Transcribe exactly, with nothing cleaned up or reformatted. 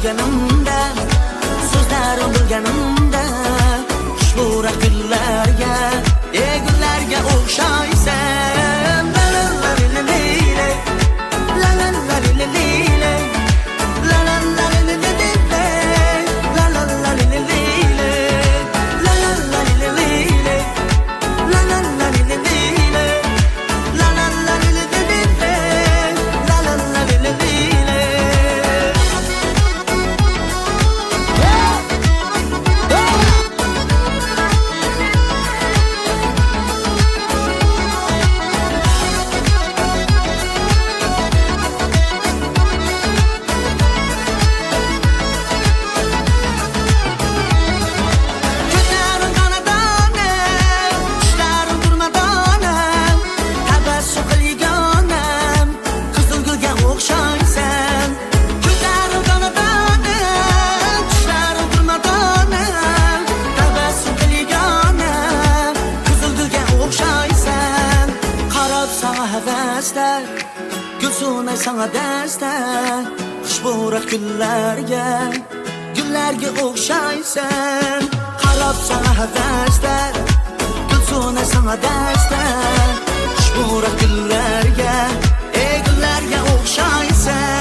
يېنىمدا، سۆزلەرنى بىلگىنىمدە، خۇشبۇراق گۈللەرگە، ئى گۈللەرگە ئوخشايسەن. لا لا لا لى لى لى لى. لا لا لا لى لى لى لى. لا لا لا لى لى لى لى. لا لا لا لى لى لى لى. لا لا لا لى لى لى لى. كۆتەرىڭ قانىتىڭنى، قۇشلارنى تۇرمىتىڭنى، تەبەسسۇم قىل يېگانەم، قىزىل گۈلگە ئوخشايسەن. كۆتەرىڭ قانىتىڭنى، قۇشلارنى تۇرمىتىڭنى، تەبەسسۇم قىل يېگانەم، قىزىل گۈلگە ئوخشايسەن. قاراپ ساڭا ھەۋەستە، گۈل سۇناي ساڭا دەستە، خۇشبۇراق گۈللەرگە، گۈللەرگە ئوخشايسەن. قاراپ ساڭا ھەۋەستە، گۈل سۇناي ساڭا دەستە، خۇشبۇراق گۈللەرگە، ئى گۈللەرگە ئوخشايسەن.